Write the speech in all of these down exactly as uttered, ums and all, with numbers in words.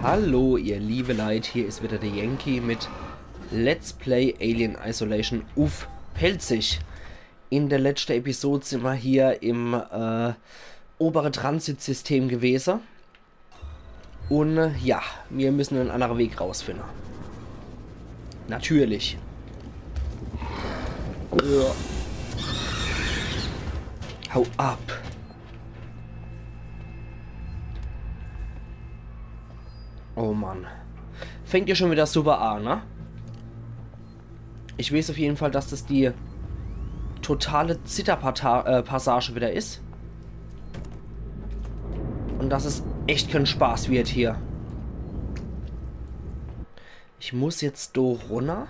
Hallo, ihr liebe Leit, hier is wieder de Yankee mit Let's Play Alien Isolation uff Pälzisch. In de letschte Episode sin mer hier im äh, obere Transitsystem gewese. Un äh, ja, mir müssen en annere Weg rausfinde. Natürlich. Ja. Hau ab. Oh Mann. Fängt jo schon wieder super an, ne? Ich weeß uff jeden Fall, dass des die totale Zitterpassage äh, Passage wieder is. Un dass es echt kän Spaß wird hier. Ich muss jetzt do runner.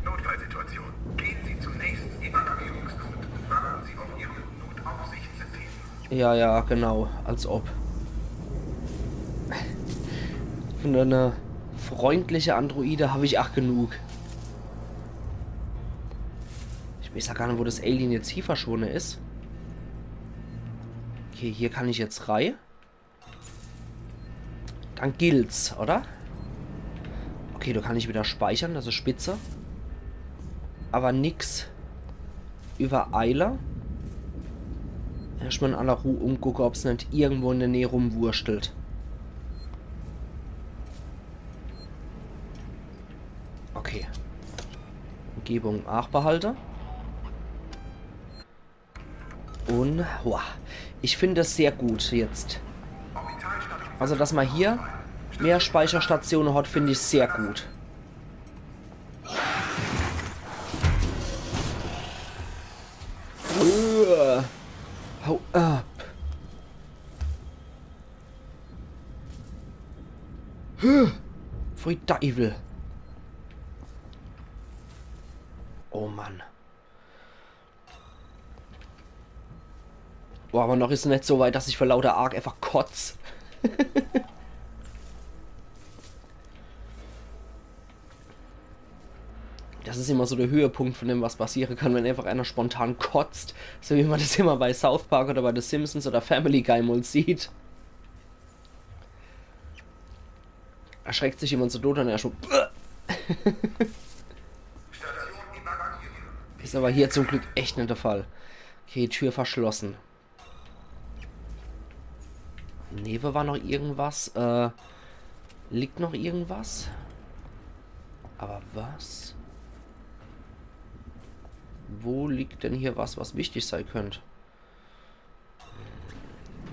Notfallsituation. Gehen Sie zum nächsten Evakuierungspunkt und warten Sie auf Ihren Notaufsichtssystem. Ja, ja, genau. Als ob. Für e freundliche Androide hab ich ach genug. Ich weeß jo gar net, wo des Alien jetzt hie verschwunne is. Okay, hier kann ich jetzt rei. Dann gilt's, oder? Okay, do kann ich wieder speichere, des is spitze. Awwer nix übereile. Erschtmol in aller Ruh umgucke, ob's net irgendwo in de Näh rumwurschtelt. Okay. Umgebung im Aach behalte. Un, wow. Ich find des sehr gut jetzt. Also, dass mer hier mehr Speicherstatione hat, find ich sehr gut. Uah. Hau ab. Huh. Pfui Deiwel. Oh Mann. Boah, awwer noch is net so weit, dass ich vor lauter Arg einfach kotz. Des is immer so de Höhepunkt von dem, was passiere kann, wenn einfach einer spontan kotzt. So wie mer des immer bei South Park oder bei The Simpsons oder Family Guy mol sieht. Erschreckt sich jemand so dot un er schon. Is awwer hier zum Glück echt net de Fall. Okay, Tür verschlosse. Newe war noch irgendwas. Äh, liegt noch irgendwas? Awwer was? Wo liegt denn hier was, was wichtig sei könnt?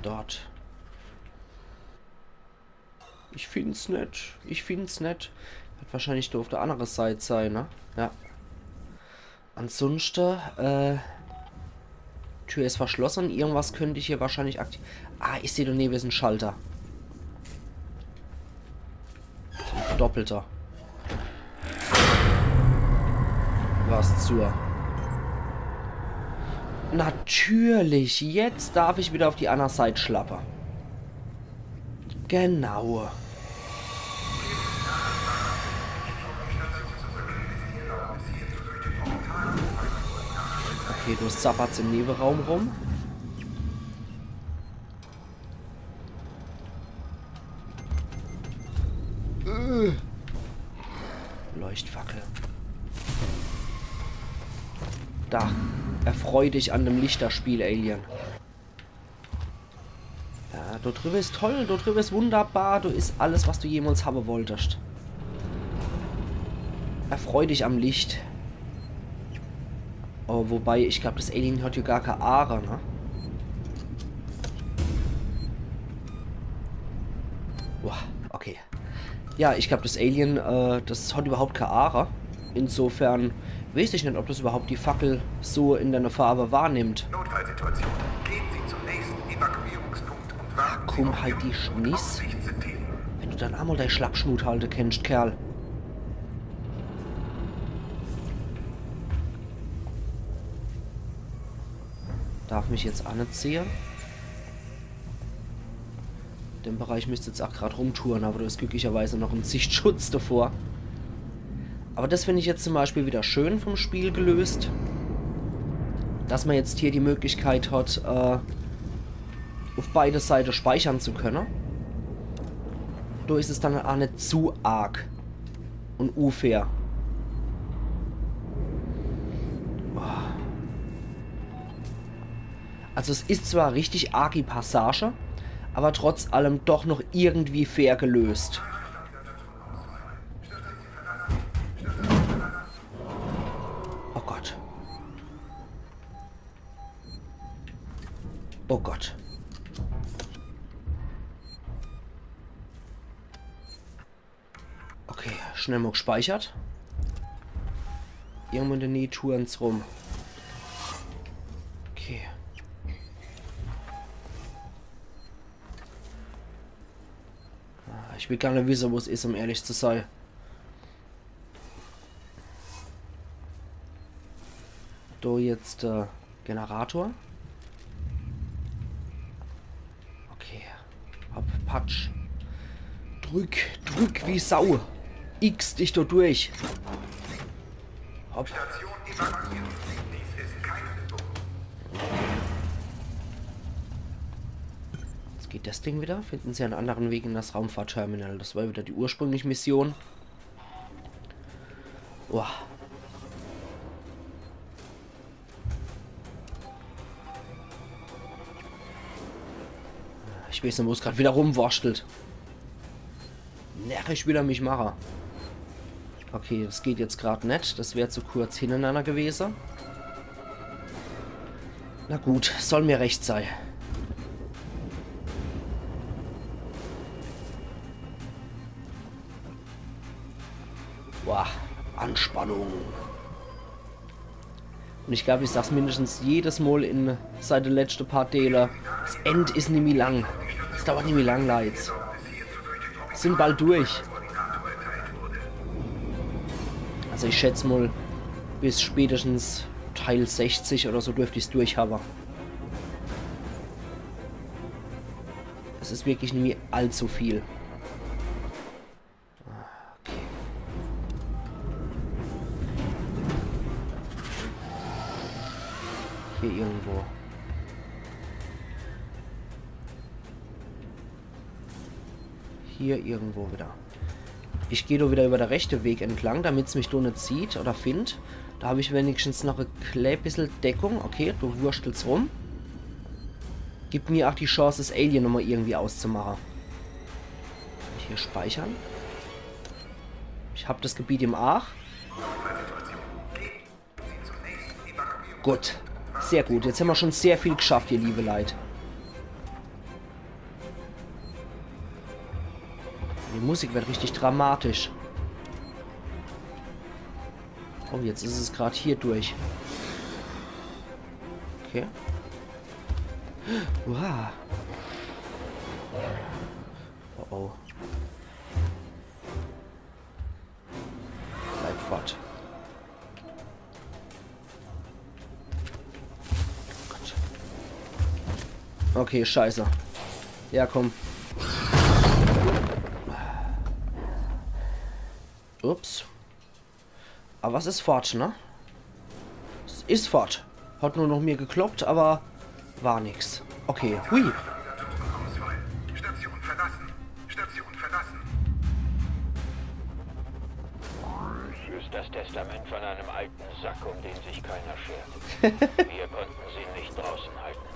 Dort. Ich find's net. Ich find's net. Werd wahrscheinlich do uff de annere Seit sei, ne? Ja. Ansunschte, äh, Tür is verschlosse. Irgendwas könnt ich hier wahrscheinlich akti-, ah, ich seh, do newe is en Schalter. Doppelter. Was zur? Natürlich, jetzt darf ich wieder uff die anner Seit schlappe. Genau. Okay, do sappert's im Neweraum rum. Äh. Leuchtfackel. Da. Erfreu dich an dem Lichterspiel, Alien. Ja, do driwwe is toll, do driwwe is wunderbar, do is alles, was du jemals hawwe wolltest. Erfreu dich am Licht. Oh, wobei, ich glaab, des Alien hat jo gar kä Aare, ne? Boah, okay. Ja, ich glaab, des Alien, äh, des hat überhaupt kä Aare. Insofern weeß ich net, ob des überhaupt die Fackel so in deiner Farbe wahrnimmt. Notfallsituation. Gehen Sie zum nächsten Evakuierungspunkt und warten Sie auf Ihren Notaufsichtssystem. Kumm, halt die Schniss. Wenn du dann emol dei Schlappschnut halte kennst, Kerl. Darf mich jetzt anziehe. Dem Bereich müsst ich jetzt ach grad rumtoure, awwer do is glücklicherweise noch en Sichtschutz davor. Awwer des find ich jetzt zum Beispiel wieder schön vom Spiel gelöst, dass mer jetzt hier die Möglichkeit hat, äh, uff beide Seite speichern zu könne. do is es dann aa net zu arg un unfair. Also es is zwar richtig arg die Passage, awwer trotz allem doch noch irgendwie fair gelöst. Oh Gott. Oh Gott. Okay, schnell mol gspeichert. Irgendwo in de Näh turnt's rum. Okay. Ah, ich will gar net wisse, wo's is, um ehrlich zu sei. Do jetzt, äh, Generator. Okay. Hopp, patsch. Drück, drück wie Sau. X dich do durch. Hopp. Jetzt geht des Ding wieder. Finden Sie einen anderen Weg in das Raumfahrtterminal. Des war wieder die ursprüngliche Mission. Boah. Ich weeß net, wo's grad wieder rumworschtelt. Närrisch will er mich mache. Okay, des geht jetzt grad net. Des wär zu kurz hinnerenanner gewese. Na gut, soll mir recht sei. Boah, Anspannung. Un ich glaab, ich sag's mindestens jedes Mol in, seit de letschte paar Deele. Des End is nimmi lang. Es dauert nimmi lang, Leit. Sin bald durch. Also ich schätz mol, bis spätestens Teil sechzig oder so dürft ich's durch hawwe. Es is wirklich nimmi allzu viel. Okay. Hier irgendwo. Hier irgendwo wieder. Ich geh do wieder über de rechte Weg entlang, damit's mich do net sieht oder findt. Do hab ich wenigstens noch e klä bissel Deckung. Okay, do wurschtelt's rum. Gibt mir aa die Chance, des Alien nochmol irgendwie auszumache. Hier speichern. Ich hab des Gebiet im Aach. Gut. Sehr gut. Jetzt hämmer schun sehr viel gschafft, ihr liewe Leit. Die Musik werd richtig dramatisch. Oh, jetzt is es grad hier durch. Okay. Uah. Oh oh. Bleib fort. Gott. Okay, scheiße. Ja, komm. Ups. Awwer es is fort, ne? Es is fort. Hat nur noch mol gekloppt, awwer war nix. Okay, hui. Station verlassen. Station verlassen. Ist das Testament von einem alten Sack, um den sich keiner schert. Wir konnten sie nicht draußen halten.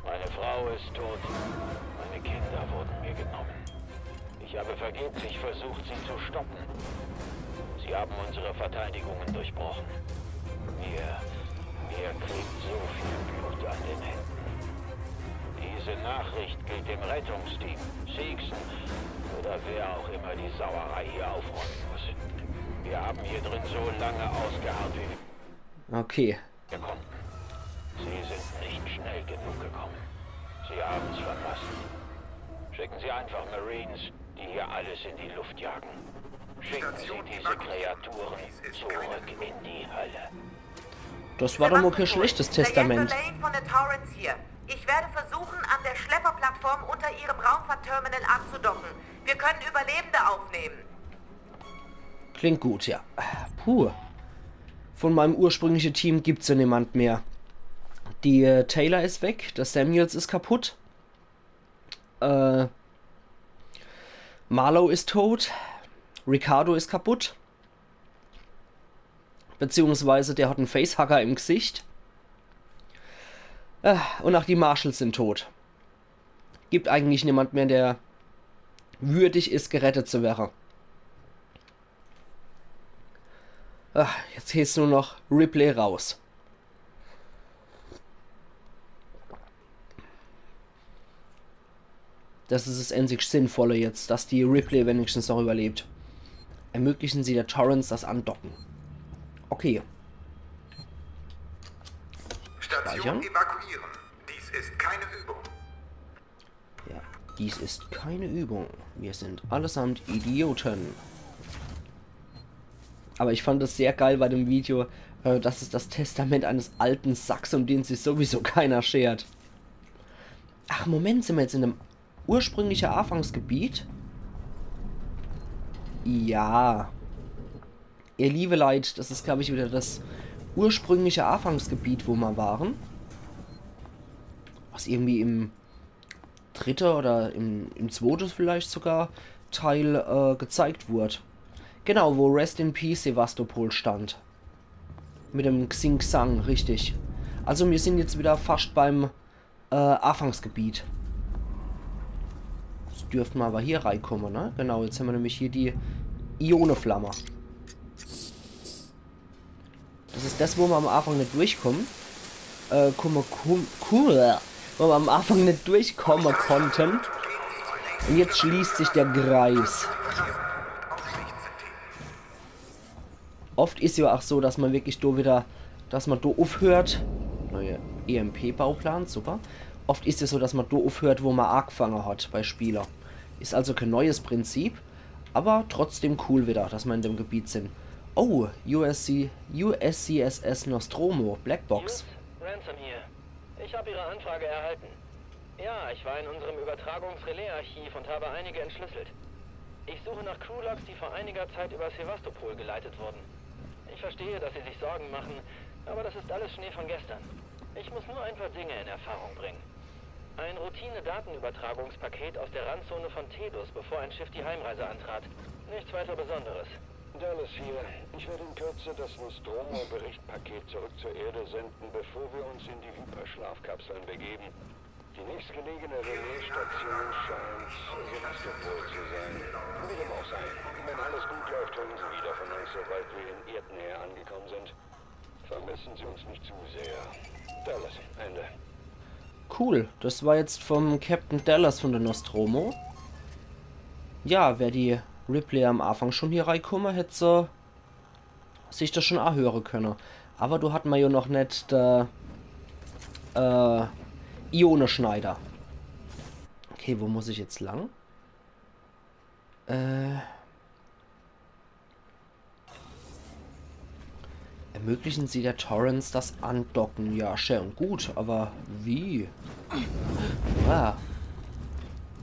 Meine Frau ist tot. Meine Kinder wurden mir genommen. Ich habe vergeblich versucht, sie zu stoppen. Sie haben unsere Verteidigungen durchbrochen. Mir, mir klebt so viel Blut an den Händen. Diese Nachricht gilt dem Rettungsteam, Seegson oder wer auch immer die Sauerei hier aufräumen muss. Wir haben hier drin so lange ausgeharrt, wie wir Okay. Gekommen. Sie sind nicht schnell genug gekommen. Sie haben's verpasst. Schicken Sie einfach Marines, die hier alles in die Luft jagen. Schicken Sie diese Kreaturen zurück in die Hölle. Des war doch mol kee schlechtes Testament. Diane Verlaine von der Torrens hier. Ich werde versuchen, an der Schlepperplattform unter Ihrem Raumfahrtterminal anzudocken. Wir können Überlebende aufnehmen. Klingt gut, ja. Puh. Von meinem ursprüngliche Team gibt's jo niemand mehr. Die, äh, Taylor is weg, de Samuels is kaputt. Äh, Marlowe is tot. Ricardo is kaputt. Beziehungsweise der hat en Facehugger im Gesicht. Äh, und auch die Marshals sind tot. Gibt eigentlich niemand mehr, der würdig is, gerettet zu werre. Ah, jetzt heeßt's nur noch Ripley raus. Das is das einzig Sinnvolle jetzt, dass die Ripley wenigstens noch überlebt. Ermöglichen Sie der Torrens das Andocken. Okay. Station Speichern. Evakuieren. Dies ist keine Übung. Ja, dies ist keine Übung. Wir sind allesamt Idioten. Aber ich fand es sehr geil bei dem Video, äh, das is das Testament eines alten Sacks, um den sich sowieso keiner schert. Ach, Moment, sind wir jetzt in dem ursprüngliche Anfangsgebiet? Ja. Ihr liebe Leit, das is, glaub ich, wieder das ursprüngliche Anfangsgebiet, wo wir waren. Was irgendwie im dritte oder im, im zweite vielleicht sogar Teil äh, gezeigt wurde. Genau, wo Rest in Peace Sevastopol stand. Mit dem Xing Xang, richtig. Also wir sind jetzt wieder fast beim äh, Anfangsgebiet. Jetzt dürfte ma aber hier reikomme, ne? Genau, jetzt haben wir nämlich hier die Ioneflamme. Das is das, wo wir am Anfang nicht durchkommen. Äh, komme, kum, cool, wo wir am Anfang nicht durchkommen konnten. Und jetzt schließt sich der Kreis. Oft is ja auch so, dass man wirklich do wieder, dass man do aufhört. Neue E M P-Bauplan, super. Oft is es so, dass man do aufhört, wo man angefangen hat bei Spieler. Is also kein neues Prinzip, aber trotzdem cool wieder, dass wir in dem Gebiet sind. Oh, U S C, U S C S S Nostromo, Blackbox. Hughes, Ransom hier. Ich habe Ihre Anfrage erhalten. Ja, ich war in unserem Übertragungsrelais-Archiv und habe einige entschlüsselt. Ich suche nach Crewlogs, die vor einiger Zeit über Sevastopol geleitet wurden. Ich verstehe, dass Sie sich Sorgen machen, aber das ist alles Schnee von gestern. Ich muss nur ein paar Dinge in Erfahrung bringen. Ein Routine-Datenübertragungspaket aus der Randzone von Tedus, bevor ein Schiff die Heimreise antrat. Nichts weiter Besonderes. Dallas hier. Ich werde in Kürze das Nostromo-Berichtpaket zurück zur Erde senden, bevor wir uns in die Hyperschlafkapseln begeben. Die nächstgelegene Relaisstation scheint Sevastopol zu sein. Wie dem auch sei, wenn alles gut läuft, hören Sie wieder von uns, sobald wir in Erdnähe angekommen sind. Vermissen Sie uns nicht zu sehr. Dallas, Ende. Cool, das war jetzt vom Captain Dallas von der Nostromo. Ja, wär die Ripley am Anfang schon hier reikomme, hätt se sich das schon ahöre könne. Aber do hat ma ja noch net der äh, Ioneschneider. Okay, wo muss ich jetzt lang? Äh, ermöglichen Sie der Torrens das Andocken. Ja, schön und gut, aber wie? Ah.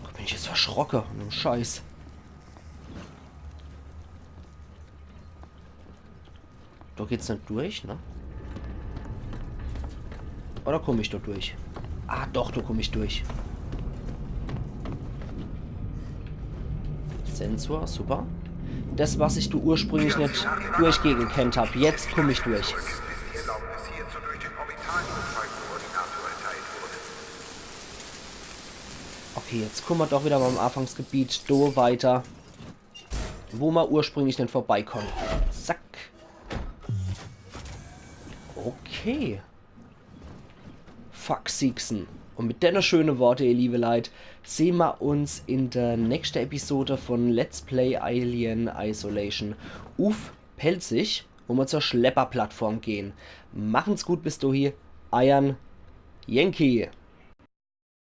Gott, bin ich jetzt verschrocke. Ohne Scheiß. Do geht's net durch, ne? Oder komm ich do durch? Ah, doch, do komm ich durch. Sensor, super. Das, was ich do ursprünglich net durchgehe gekennt hab, jetzt komm ich durch. Okay, jetzt kumme ma doch wieder beim Anfangsgebiet do weiter, wo ma ursprünglich net vorbeikommen. Zack. Okay. Fuck Seegson. Und mit denne schöne Worte, ihr liebe Leit, sehn ma uns in der nächste Episode von Let's Play Alien Isolation uff Pälzisch, wo ma zur Schlepperplattform gehen. Machen's gut bis dohi, eiern Yankee.